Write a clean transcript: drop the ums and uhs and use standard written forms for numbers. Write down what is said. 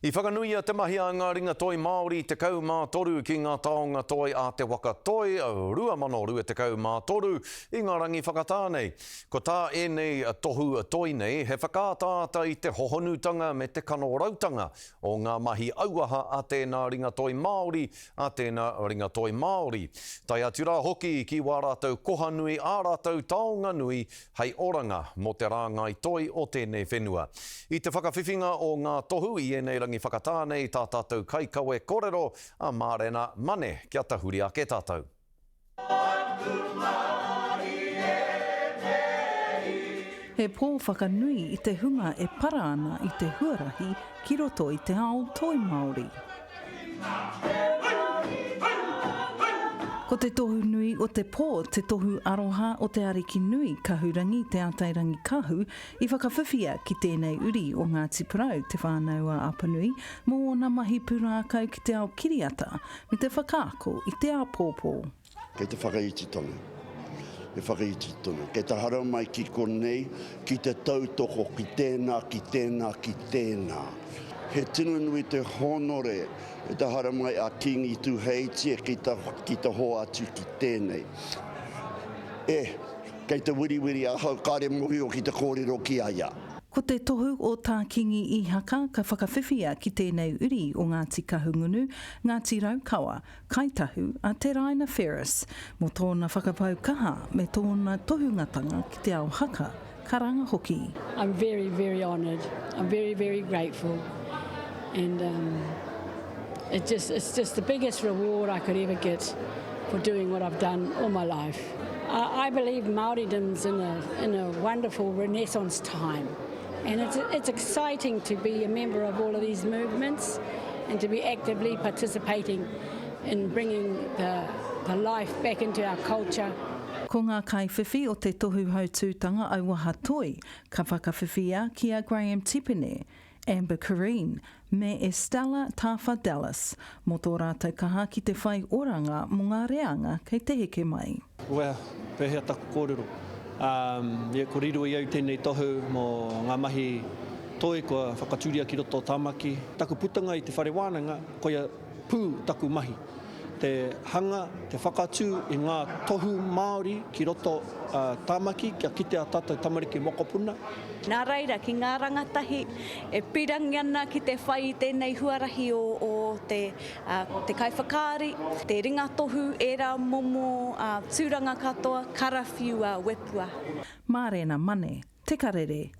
I whakanuia te mahi a ngā ringatoi Māori 13 ki ngā taonga toi a Te Waka Toi 2023 i ngā rangi whakatā nei. Ko tā ēnei tohu toi nei he whakaataata i te hohonutanga me te kanorautanga o ngā mahi auaha a tēnā ringatoi Māori, a tēnā ringatoi Māori. Tae atu rā hoki ki wā rātou koha nui, ā rātou taonga nui hei oranga mō te rāngai toi o tēnei whenua. I te whakawhiwhinga o ngā tohu i ēnei rangi whakatā nei tā tātou kaikawe korero a Mārena Mane kia tahuri ake tātou. He pō whakanui i te hunga e para ana i te huarahi ki roto i te ao toi Māori. Ko te tohu nui o te pō, te tohu aroha o te Ariki nui, Kahurangi Te Atairangikahu, i whakawhiwhia ki tēnei uri o Ngāti Porou, Te Whānau-a-Apanui, mō ōna mahi pūrākau ki te ao kiriata me te whakaako i te āpōpō. Kei te whakaiti tonu. E whakaiti tonu. Kei te haramai ki konei, ki te tautoko ki tēnā, ki tēnā, ki tēnā. He tino nui te hōnore e te haramai a Kīngi Tūheitia ki te, ki te hoatu ki tēnei. E, kei te wiriwiri ahau, kāre mōhio ki te kōrero ki a ia. Ko te tohu o Tā Kīngi Īhaka ka whakawhiwhia ki tēnei uri o Ngāti Kahungunu, Ngāti Raukawa, Kaitahu a Te Raina Ferris mō tōna whakapau kaha me tōna tohungatanga ki te ao haka, karanga hoki. I'm very, very honoured. I'm very, very grateful and um, it just, it's just the biggest reward I could ever get for doing what I've done all my life. I, I believe Māoridom's in a, in a wonderful renaissance time and it's, it's exciting to be a member of all of these movements and to be actively participating in bringing the, the life back into our culture. Ko ngā kaiwhiwhi o te Tohu Hautūtanga Auaha Toi ka whakawhiwhia ki a Graham Tipene, Amber Curreen me Estella Tawha Dallas mō tō rātou kaha ki te whai oranga mō ngā reanga kei te heke mai. Well, pēhea taku kōrero? Um, yeah, ko riro i au tēnei tohu mō ngā mahi toi kua whakatūria ki roto o Tāmaki. Taku putanga i te whare wānanga, koia pū taku mahi. Te hanga, te whakatū i ngā tohu Māori ki roto uh, Tāmaki kia kite a tātou tamariki mokopuna. Nā reira, ki ngā rangatahi e pirangi ana ki te whai i tēnei huarahi o, o te, te kaiwhakaari, te ringatohu, ērā momo tūranga katoa, karawhiua, wepua. Mārena Mane, Te Karere.